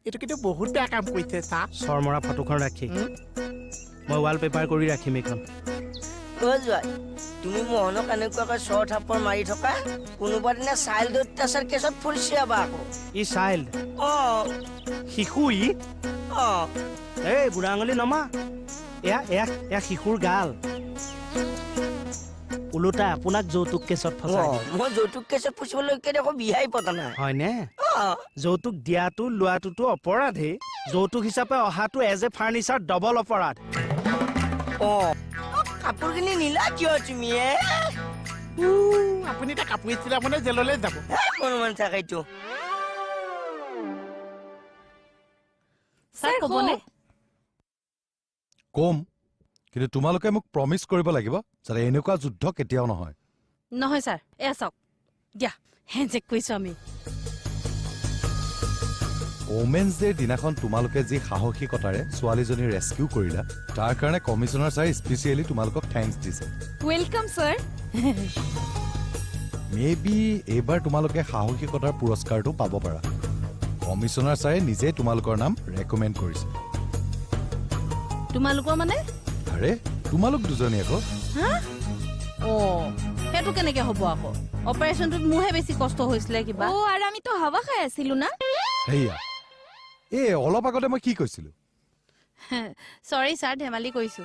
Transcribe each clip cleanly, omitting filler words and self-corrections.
এইটো কিন্তু বহুত বেয়া কাম কৰিছে চা। চৰ মৰা ফটোখন ৰাখি মই ৱালপেপাৰ কৰি ৰাখিম এইখন। অ' জোৱাই, তুমি মোহনক এনেকুৱাকৈ চৰ থাপৰ মাৰি থকা, কোনোবা দিনা চাইল্ড অত্যাচাৰ কেছত ফুৰিছে যাবা আকৌ। ই চাইল্ড? অঁ। শিশু ই? অঁ। এই বুঢ়া আঙুলি নমা, এয়া এয়া এয়া শিশুৰ গাল। ওলোটাই আপোনাক যৌতুক কেছত ফচাই। মই যৌতুক কেছত ফচিবলৈকে দেখোন বিয়াই পতা নাই। হয়নে? যৌতুক দিয়াটো লোৱাটোতো অপৰাধেই, যৌতুক হিচাপে অহাটো এজ এ ফাৰ্নিচাৰ ডবল অপৰাধ। অঁ, কাপোৰখিনি নিলা কিয় তুমি? আপুনি এতিয়া কাপোৰ চিলাবনে জেললৈ যাব? মনোমান থাকেতো। ছাৰ ক'বনে? কম, কিন্তু তোমালোকে মোক প্ৰমিছ কৰিব লাগিব যাতে এনেকুৱা যুদ্ধ কেতিয়াও নহয়। নহয় ছাৰ, এয়া চাওক, দিয়া হেণ্ডছেক কৰিছোঁ আমি। ওমেন্স ডেৰ দিনাখন তোমালোকে যি সাহসিকতাৰে ছোৱালীজনী ৰেস্কিউ কৰিলা, তাৰ কাৰণে কমিছনাৰ ছাৰে স্পেচিয়েলি তোমালোকক thanks দিছে। Welcome sir. May be এইবাৰ তোমালোকে সাহসিকতাৰ পুৰস্কাৰটো পাব পাৰা। কমিছনাৰ ছাৰে নিজে তোমালোকৰ নাম ৰেকমেণ্ড কৰিছে। তোমালোকৰ মানে? আৰে তোমালোক দুজনী আকৌ। অ' সেইটো কেনেকে হ'ব আকৌ? অপাৰেশ্যনটোত মোৰহে বেছি কষ্ট হৈছিলে কিবা। অ' আৰু আমিতো হাৱা খাই আছিলো না। সেয়া, এই অলপ আগতে মই কি কৈছিলো? চৰি ছাৰ, ধেমালি কৰিছো।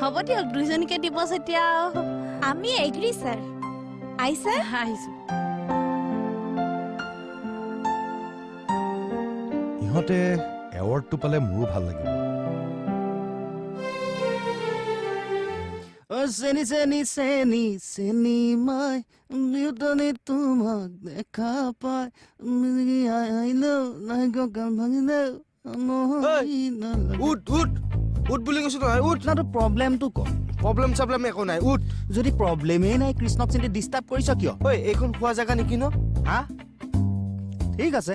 হ'ব দিয়ক, দুইজনীকে দিব যেতিয়া। আমি এগ্ৰি ছাৰ। I sir. আহিছো। ইহঁতে এৱাৰ্ডটো পালে মোৰো ভাল লাগিব। অ চেনি চেনি চেনি চেনি মাই বিউটনি তোমাক দেখা পাই আহিলেও নাই গান ভাঙিলেও। উঠ উঠ উঠ বুলি কৈছো নহয়, উঠ। না, তোৰ প্ৰব্লেমটো ক। প্ৰব্লেম চব্লেম একো নাই, উঠ। যদি প্ৰব্লেমেই নাই কৃষ্ণক চিন্তি ডিষ্টাৰ্ব কৰিছ কিয়? ঐ, এইখন খোৱা জেগা নেকি ন? হা, ঠিক আছে,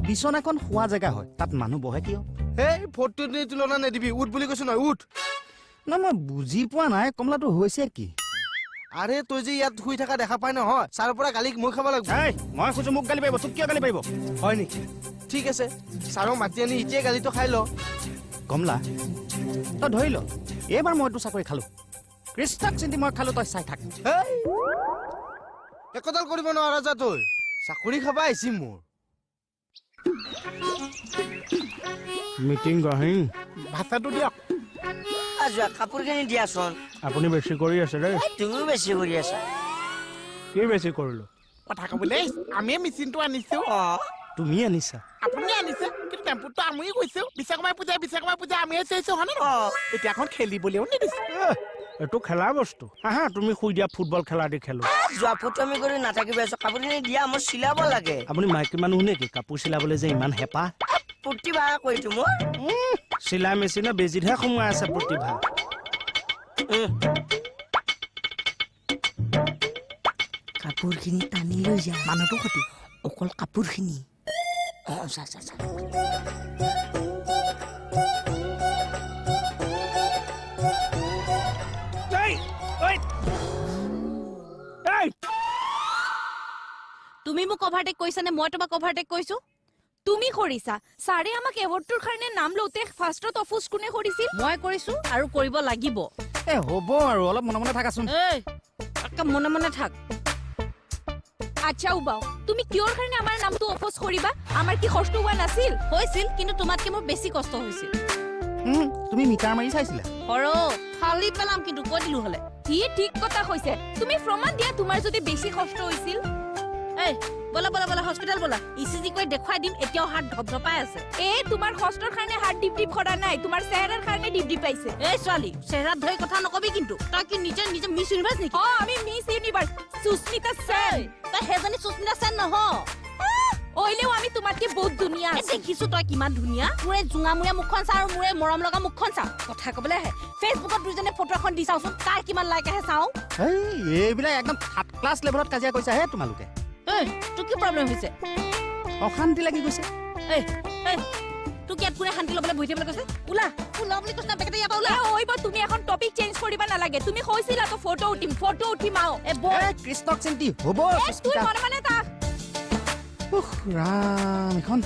বিচনাখন শোৱা জেগা হয়, তাত মানুহ বহে কিয়? এই ফটো তুলনা নিদিবি, উঠ বুলি কৈছো নহয়, উঠ। না, মই বুজি পোৱা নাই কমলাটো হৈছে কি। আৰে তই যে ইয়াত শুই থকা দেখা পাই নহয়, ছাৰৰ পৰা গালি মই খাব লাগিব। এই, মই কৈছো মোক গালি পাৰিব, তোক কিয় গালি পাৰিব? হয় নেকি? ঠিক আছে, ছাৰক মাতি আনি এতিয়াই গালিটো খাই ল। কমলা, তই ধৰি ল এইবাৰ মই তোৰ চাকৰি খালো, কৃষ্ণক চিন্তি মই খালো, তই চাই থাক। একোডাল কৰিব নোৱাৰা যা, তই চাকৰি খাবা আহিছি মোৰ। মিটিং গহিং ভাষাটো দিয়ক। যোৱা কাপোৰখিনি দিয়াচোন। আপুনি বেছি কৰি আছে দেই। তুমিও বেছি কৰি আছা। কি বেছি কৰিলো? কথা ক'বলৈ আমিয়ে মেচিনটো আনিছো। তুমি আনিছা? আপুনি আনিছে, কিন্তু টেম্পুটো আমিয়ে গৈছো। বিশ্বকৰ্মা পূজা, বিশ্বকৰ্মা পূজা আমিয়ে চাইছো, হয়নে নহয়? এতিয়া এখন খেলিবলৈও নিদিছে। এইটো খেলা বস্তু। আহা, তুমি শুই দিয়া, ফুটবল খেলা দি খেলো। যোৱা ফটোমি কৰি নাথাকিবা, কাপোৰখিনি দিয়া, মোৰ চিলাব লাগে। আপুনি মাইকী মানুহ নেকি? কাপোৰ চিলাবলৈ যে ইমান হেঁপাহ। প্ৰতিভা কৈছো মোৰ। চিলাই মেচিনৰ বেজিতহে সোমাই আছে প্ৰতিভা। কাপোৰখিনি টানি লৈ যা, মানুহটো সতি অকল কাপোৰখিনি। অঁ, চা চা চা। তুমি মোক অভাৰটেক কৰিছা নে মই তোমাক অভাৰটেক কৰিছো? তুমি কৰিছা। ছাৰে আমাক এৱাৰ্ডটোৰ কাৰণে নাম লওঁতে ফাৰ্ষ্টত অফুচ কোনে কৰিছিল? মই কৰিছো আৰু কৰিব লাগিব। এ হ'ব আৰু, অলপ মনে মনে থাকাচোন। এই, একে মনে মনে থাক। আচ্ছা উবাও, তুমি কিয়ৰ কাৰণে আমাৰ নামটো অপ'জ কৰিবা? আমাৰ কি কষ্ট হোৱা নাছিল? হৈছিল, কিন্তু তোমাতকে মোৰ বেছি কষ্ট হৈছিল। তুমি মিটাৰ মাৰি চাইছিলা? সৰ ফালি পেলাম কিন্তু, কৈ দিলো হ'লে। সি ঠিক কথা কৈছে, তুমি প্ৰমাণ দিয়া তোমাৰ যদি বেছি কষ্ট হৈছিল। এই ব'লা ব'লা ব'লা, হস্পিটেল ব'লা, ইচিজি কৰি দেখুৱাই দিম। এতিয়াও হাত ধপধপাই আছে। এই তোমাৰ কষ্টৰ কাৰণে হাত ডিপ ডিপ কৰা নাই, তোমাৰ চেহেৰাৰ কাৰণে ডিপ ডিপ পাইছে। এই ছোৱালী, চেহেৰাত ধৰি কথা নকবি কিন্তু। তই কি নিজে নিজে মিছ ইউনিভাৰ্ছ নেকি? অ, আমি মিছ ইউনিভাৰ্ছ সুস্মিতা সেন। তই সেইজনী সুস্মিতা সেন নহয়। অইলেও আমি তোমাতকে বহুত ধুনীয়া। দেখিছো তই কিমান ধুনীয়া। তোৰ এই জোঙামূৰীয়া মুখখন চা আৰু মোৰ এই মৰম লগা মুখখন চা। কথা ক'বলৈ আহে। ফেচবুকত দুইজনে ফটো এখন দি চাওচোন, কাৰ কিমান লাইক আহে চাওঁ। এইবিলাক একদম থাৰ্ড ক্লাছ লেভেলত কাজিয়া কৰিছা হে তোমালোকে। এই, তোৰ কি প্ৰব্লেম হৈছে? অশান্তি লাগি গৈছে। এই, এই, তোক ইয়াত কোনে শান্তি ল'বলৈ বহি থাকিবলৈ কৈছে? ওলা, ওলা বুলি কৈছ না, বেগতে ইয়াৰ পৰা ওলা। ওইব, তুমি এখন টপিক চেঞ্জ কৰিব নালাগে। তুমি কৈছিলা তো ফটো উঠিম, ফটো উঠিম আও। এ বল। কৃষ্ণক চিন্তি হ'ব। তুই মনে মনে থাক। উফ ৰাম, এখন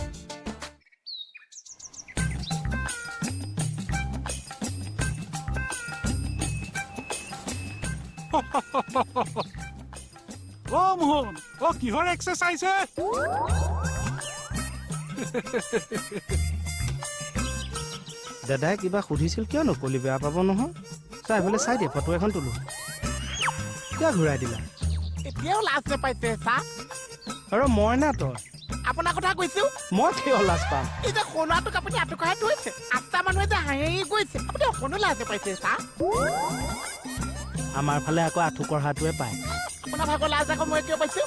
অ মোহন, অ কিহৰ এক্সাৰচাইজ হে? দাদাই কিবা সুধিছিল, কিয় নকলি? বেয়া পাব নহয়। চাই এইফালে চাই দে, ফটো এখন তোলো। কিয় ঘূৰাই দিলা? এতিয়াও লাজ নাপাইছে চা। আৰু মই না তই আপোনাৰ কথা কৈছো। মই কিয় লাজ পাম? এই যে সোণাটোক আপুনি আঁঠু কঢ়াই থৈছে, আঠটা মানুহে যে হাঁহি গৈছে, আপুনি অকণো লাজ নাপাইছে চা। আমাৰ ফালে আকৌ আঁঠু কঢ়াটোৱে পায়। আপোনাৰ ভাগৰ লাজ আকৌ মই কিয় পাইছো?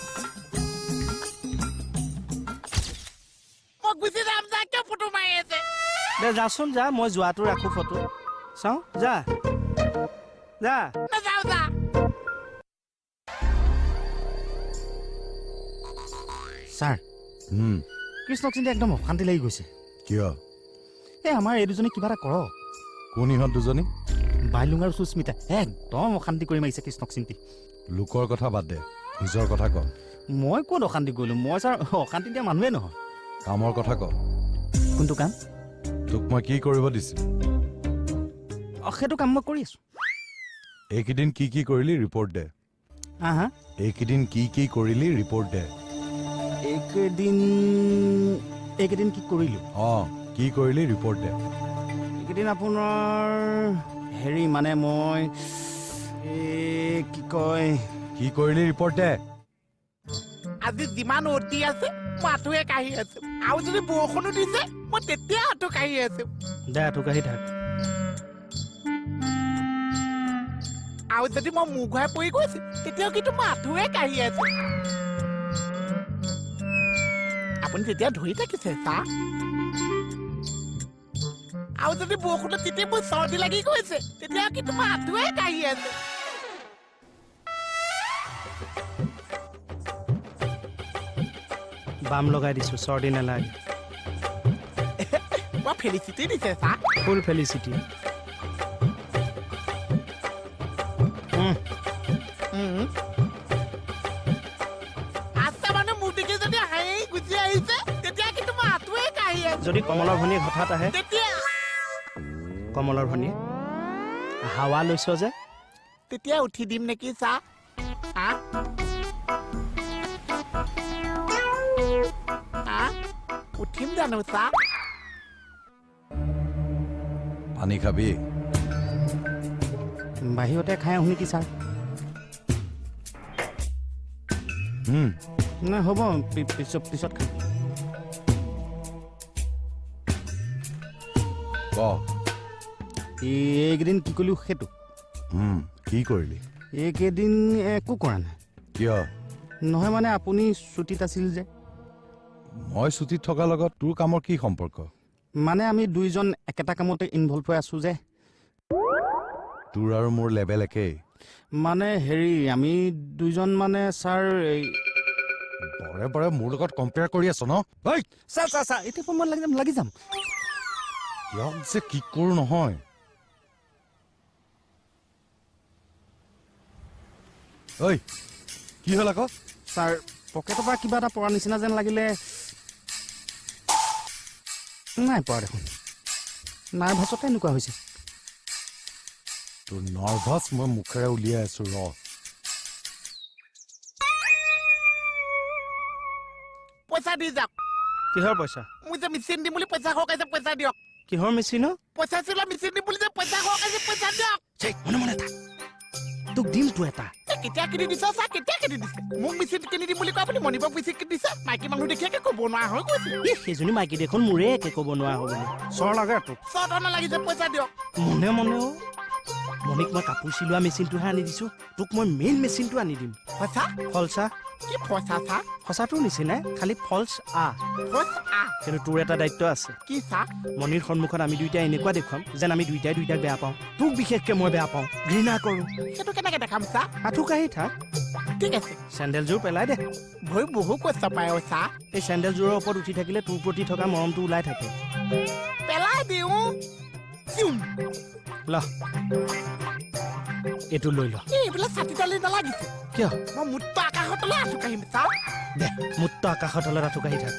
মই গুচি যাম যা, কিয় ফটো মাৰি আছে? দে যাচোন যা, মই যোৱাটো ৰাখো ফটো। চাওঁ, যা যা। নাযাওঁ যা। ছাৰ, কৃষ্ণক চিন্তা একদম অশান্তি লাগি গৈছে। কিয়? এই আমাৰ এই দুজনী কিবা এটা কৰক। কোন ইহঁত দুজনী? বাইলুং আৰু সুস্মিতা একদম অশান্তি কৰি মাৰিছে কৃষ্ণক চিন্তি। লোকৰ কথা বাদ দে, নিজৰ কথা ক। মই ক'ত অশান্তি কৰিলোঁ? মই ছাৰ অশান্তি দিয়া মানুহেই নহয়। কামৰ কথা ক। কোনটো কাম? তোক মই কি কৰিব দিছিলোঁ? সেইটো কাম মই কৰি আছোঁ। এইকেইদিন কি কি কৰিলি ৰিপৰ্ট দে। হা? এইকেইদিন কি কি কৰিলি ৰিপৰ্ট দে। এইকেইদিন কি কৰিলোঁ? অঁ, কি কৰিলি ৰিপৰ্ট দে। এইকেইদিন আপোনাৰ হেৰি মানে মই এই কি কয়, কি কৰিলি ৰিপৰ্ট দে। আজি যিমান ৰ'দ দি আছে মই আঁঠুৱে কাঢ়ি আছো, আৰু যদি বৰষুণো দিছে মই তেতিয়া আঁঠু কাঢ়ি আছো। দে আঁঠু কাঢ়ি থাক। আৰু যদি মই মূৰ ঘূৰাই পৰি গৈছো তেতিয়াও কিন্তু মই আঁঠুৱে কাঢ়ি আছো। আপুনি তেতিয়া ধৰি থাকিছে চা। আৰু যদি বৰষুণত তিতি মোৰ চৰ্দি লাগি গৈছে তেতিয়া কিন্তু মই আঁঠুৱে কাঢ়ি আছো। বাম লগাই দিছো, চৰ্দি নালাগে। মই ফেলিচিটি দিছে চা। ফুল ফেলিচিটি। আচ্ছা মানুহ মোক দেখি যদি হাঁহি গুচি আহিছে তেতিয়া কিন্তু মই আঁঠুৱে কাঢ়ি আছো। যদি কমলৰ ভনীয়েক হঠাৎ আহে? তেতিয়া কমলৰ ভনীয়েক হাৱা লৈছ যে, তেতিয়া উঠি দিম নেকি চা? উঠিম জানো চা? পানী খাবি? বাহিৰতে খাই আহোঁ নেকি ছাৰ? নাই হ'ব, পিছত খাম। এইকেইদিন কি কৰিলোঁ সেইটো? কি কৰিলি? এইকেইদিন একো কৰা নাই। কিয়? নহয় মানে আপুনি ছুটীত আছিল যে। মই ছুটীত থকাৰ লগত তোৰ কামৰ কি সম্পৰ্ক? মানে আমি দুইজন একেটা কামতে ইনভলভ হৈ আছোঁ যে। তোৰ আৰু মোৰ লেভেল একেই। মানে হেৰি আমি দুইজন মানে ছাৰ বাৰে বাৰে মোৰ লগত কম্পেয়াৰ কৰি আছ ন? ছাৰ ছাৰ ছাৰ এতিয়া মই লাগি যাম, লাগি যাম। ইয়াক যে কি কৰোঁ নহয়। ঐ কি হ'ল আকৌ? ছাৰ পকেটৰ পৰা কিবা এটা পৰা নিচিনা যেন লাগিলে। নাই পৰা দেখোন, নাৰ্ভাছতে এনেকুৱা হৈছে। তোৰ নাৰ্ভাছ মই মুখেৰে উলিয়াই আছো ৰ। পইচা দি যাওক। কিহৰ পইচা? মোক যে মেচিন দিম বুলি পইচা সৰকাইছে, পইচা দিয়ক। কিহৰ মেচিন? পইচা চিলোৱা মেচিন দিম বুলি যে পইচা সৰকাইছে, পইচা দিয়ক। মনে মনে থাক, তোক দিম তো এটা। কেতিয়া কিনি দিছ চা, কেতিয়া কিনি দিছে? মোক মেচিন কিনি দিম বুলি কয়, আপুনি মণিপক মেচিন কিনি দিছে। মাইকী মানুহ দেখি একে ক'ব নোৱাৰা হৈ গৈছে। সেইজনী মাইকী দেখোন মোৰে একে ক'ব নোৱাৰা হৈ গ'ল। চৰ লাগে তোক? চৰ নালাগিছে, পইচা দিয়ক। মনে মনেও মণিক মই কাপোৰ চিলোৱা মেচিনটোহে আনি দিছো, তোক মই মেইন মেচিনটো আনি দিম। সঁচা? ফলচা। কি ফচা চা? সঁচাটোৰ নিচিনাই, খালি ফলচ আ। ফলচ আ। কিন্তু তোৰ এটা দায়িত্ব আছে। কি চা? মণিৰ সন্মুখত আমি দুইটাই এনেকুৱা দেখুৱাম যেন আমি দুইটাই দুইটাক বেয়া পাওঁ। তোক বিশেষকে মই বেয়া পাওঁ, ঘৃণা কৰোঁ। সেইটো কেনেকে দেখাম চা? আঁঠু কাঢ়ি থাক। ঠিক আছে। চেণ্ডেলযোৰ পেলাই দে। ভৰি বহু কষ্ট পায় অ চা। এই চেণ্ডেলযোৰৰ ওপৰত উঠি থাকিলে তোৰ প্ৰতি থকা মৰমটো ওলাই থাকে। পেলাই দিওঁ। ল, এইটো লৈ ল। এইবিলাক ছাতি তালি নালাগিছে। কিয়? মই মুক্ত আকাশৰ তলত আঁঠু কাঢ়িম চা। দে, মুক্ত আকাশৰ তলত আঁঠু কাঢ়ি থাক।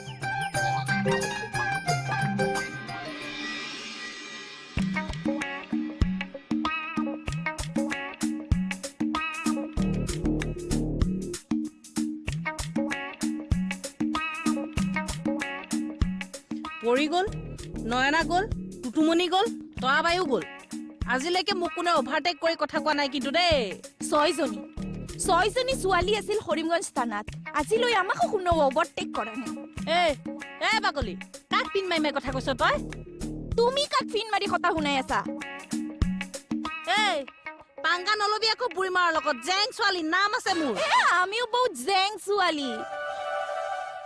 পৰি গ'ল, নয়না গ'ল, টুটুমণি গ'ল, তৰাবায়ো গ'ল। আজিলৈকে মোক কোনে অভাৰটেক কৰি কথা কোৱা নাই কিন্তু দেই। ছয়জনী ছয়জনী ছোৱালী আছিল কৰিমগঞ্জ থানাত, আজিলৈ আমাকো কোনো অভাৰটেক কৰা নাই। এই এই বাকলি, কাক পিন মাৰি মাৰি কথা কৈছ তই? তুমি কাক ফিন মাৰি কথা শুনাই আছা? এই পাংগা নলবি আকৌ বুঢ়ীমাৰৰ লগত, জেং ছোৱালী নাম আছে মোৰ। এ আমিও বহুত জেং ছোৱালী।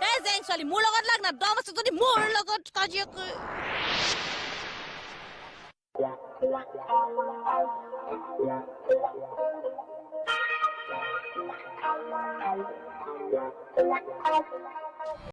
এই জেং ছোৱালী, মোৰ লগত লাগ না, দম আছে যদি মোৰ লগত কাজিয়া কৰি।